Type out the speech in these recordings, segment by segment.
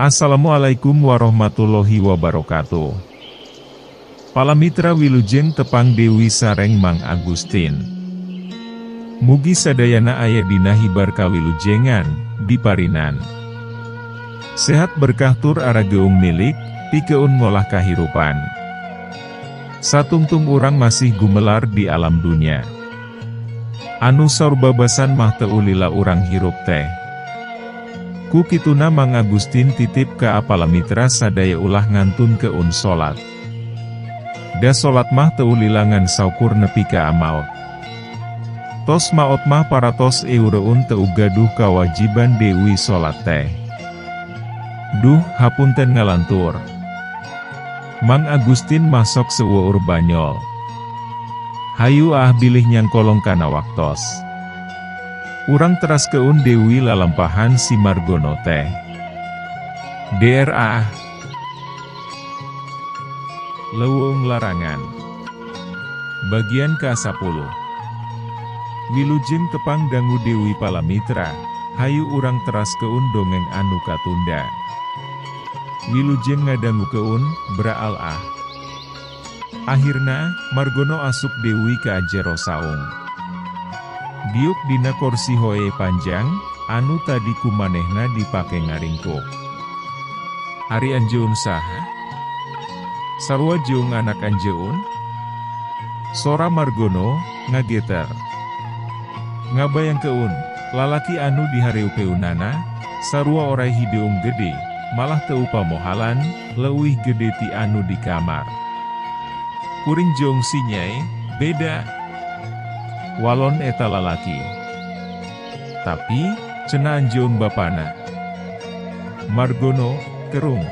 Assalamualaikum warahmatullahi wabarakatuh. Palamitra wilujeng tepang Dewi sareng Mang Agustin. Mugi sadayana aya dina hibar kawilujengan, diparinan sehat berkah tur arageung milik, pikeun ngolah kahirupan. Satungtung urang masih gumelar di alam dunya. Anu saur babasan mah teu lila urang hirup teh. Ku kituna Mang Agustin titip ka palamitra sadaya ulah ngantunkeun salat. Da salat mah teu lila ngan saukur nepi ka maot. Tos maot mah paratos eureun teu gaduh kawajiban deui salat teh. Duh, hapunten ngalantur. Mang Agustin masok seueur banyol. Hayu ah bilih nyangkolong kana waktos. Urang teraskeun deui lalampahan si Margono teh. DRA Leuweung Larangan Bagian ke-10. Wilujeng tepang dangu Dewi Palamitra, hayu urang teraskeun dongeng anu katunda. Wilujeng ngadangukeun, braal ah. Akhirna, Margono asup Dewi ka jero saung. Diuk dina korsi hoe panjang, anu tadi kumanehna dipake ngaringkuk. Ari anjeun saha? Sarua jeung anak anjeun? Sora Margono, ngageter. Ngabayangkeun, lalaki anu dihareupeunana, sarua orai hideung gede, malah teu pamohalan, leuwih gede ti anu di kamar. Kuring jeung si Nyai, beda. Walon eta lalaki. Tapi, cenah anjeun bapana. Margono, kerung.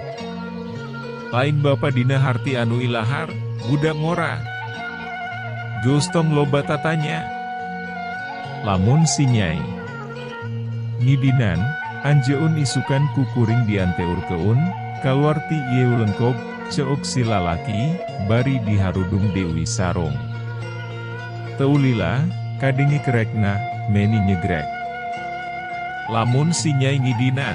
Lain bapa dina harti anu ilahar, budak ngora. Geus tong loba tatanya. Lamun si Nyai ngidinan, anjeun isukan ku kuring dianteurkeun, kaluar ti ieu lengkob, ceuk si lalaki, bari diharudung Dewi sarung. Teu lila, kadenge kerekna, meni nyegrek. Lamun si Nyai ngidinan.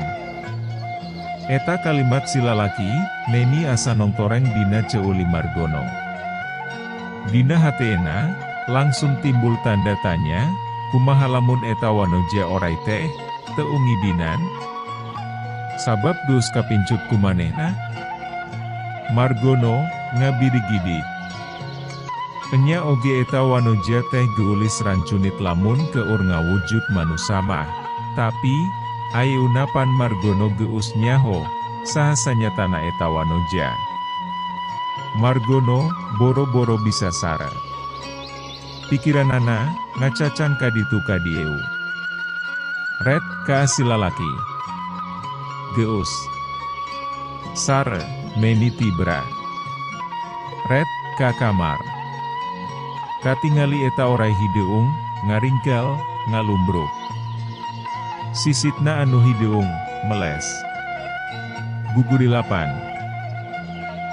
Eta kalimat si lalaki, meni asa nongtoreng dina ceuli Margono. Dina hatena, langsung timbul tanda tanya, kumaha lamun eta wanoja orai teh, teu ngidinan? Sabab geus kapincut kumanehna? Margono, ngabirigidik. Enya oge eta wanoja teh geulis rancunit lamun keur ngawujud manusa mah. Tapi, ayeuna pan Margono geus nyaho, saha sanyatana eta wanoja. Margono, boro-boro bisa sare. Pikiranana, ngacacang kaditu kadieu. Ret, ka si lalaki. Geus. Sare, meni tibra. Ret, ka kamar. Katingali eta orai hideung, ngaringkel, ngalumbruk. Sisitna anu hideung, meles. Gugurilapan.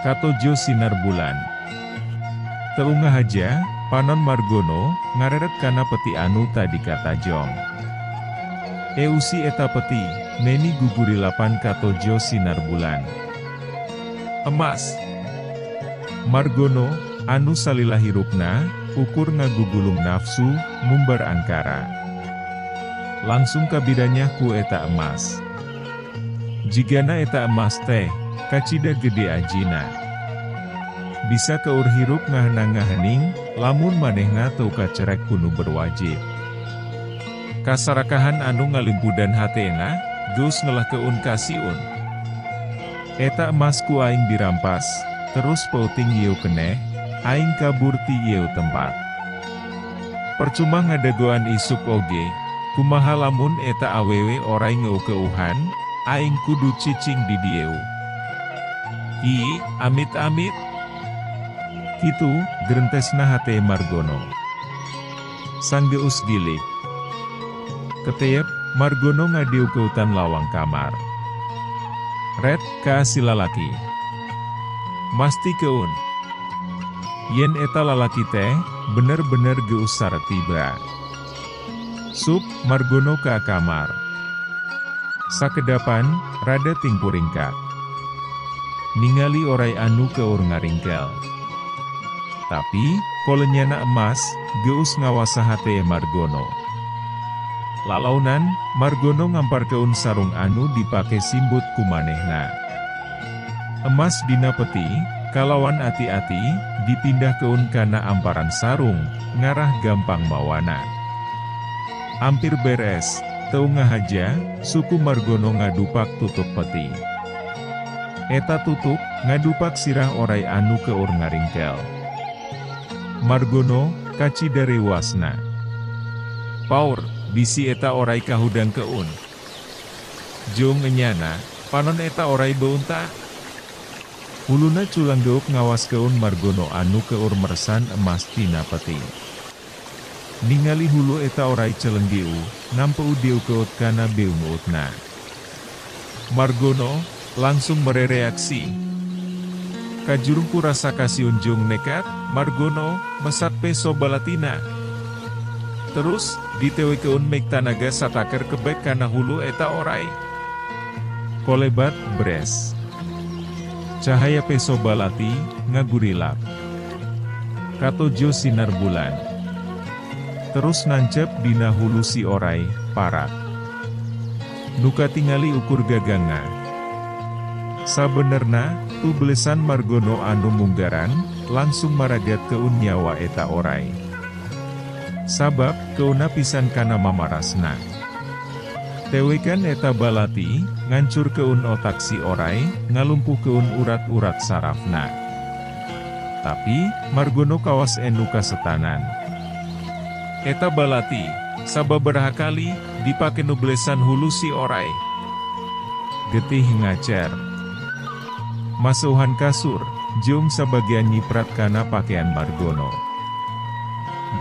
Katojo sinar bulan. Teu ngahaja, panon Margono, ngareret kana peti anu tadi katajong. Eusi eta peti, meni gugurilapan katojo sinar bulan. Emas. Margono, anu salila hirupna, ukur ngagugulung nafsu, mumbar angkara. Langsung kabidanyah ku eta emas. Jigana eta emas teh, kacida gede ajina. Bisa keur hirup ngahenang-ngahening, lamun manehna teu kacerek kunu berwajib. Kasarakahan anu ngalimpudan hatena, geus ngelahkeun kasiun. Eta emas ku aing dirampas, terus peuting ieu keneh, aing kabur ti ieu tempat. Percuma ngadagoan isuk oge, kumaha lamun eta awewe orai ngeukeuhan, aing kudu cicing di dieu. Ih, amit-amit. Kitu, gerentesna hate Margono. Sanggeus gilik. Keteyep, Margono ngadiukeutan lawang kamar. Ret, ka si lalaki. Mastikeun. Yen eta lalaki teh, bener-bener geus saretiba. Sup, Margono ka kamar. Sakedapan, rada tingpuringkak. Ningali oray anu keur ngaringkel. Tapi, kolenyana emas, geus ngawasa hate Margono. Lalaunan, Margono ngamparkeun sarung anu dipake simbut kumanehna. Emas dina peti, kalawan ati-ati, dipindahkeun kana amparan sarung, ngarah gampang mawana. Ampir beres, teu ngahaja, suku Margono ngadupak tutup peti. Eta tutup, ngadupak sirah oray anu keur ngaringkel. Margono, kacida reuasna. Paur, bisi eta oray kahudangkeun. Jeung enyana, panon eta oray beunta. Huluna culang geuk ngawaskeun Margono anu keur meresan emas tina peti. Ningali hulu eta oray celenggiu, nampeu dieukeut kana beungeutna. Margono, langsung merereaksi. Kajurungku rasa kasiun jeung nekat, Margono, mesat peso balatina. Terus, ditewekeun mek tanaga sataker kebek kana hulu eta oray. Kolebat bres. Cahaya peso balati, ngagurilap. Katojo sinar bulan. Terus nancep dina hulu si oray, parak. Nuka tingali ukur gaganga. Sabenerna, tu belesan Margono anu munggaran, langsung maragat keun nyawa eta oray. Sabab, keuna pisan kana mamarasna. Tewekan eta balati, ngancur keun otak si oray, ngalumpuh keun urat-urat sarafna. Tapi, Margono kawas enu kasetanan. Eta balati, sababaraha kali, dipake nu belesan hulu si oray. Getih ngacer. Maseuhan kasur, jeung sabagian nyiprat kana pakaian Margono.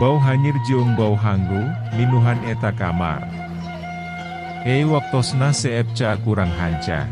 Bau hanyir jeung bau hangru, minuhan eta kamar. Waktosna seep ca kurang hanca.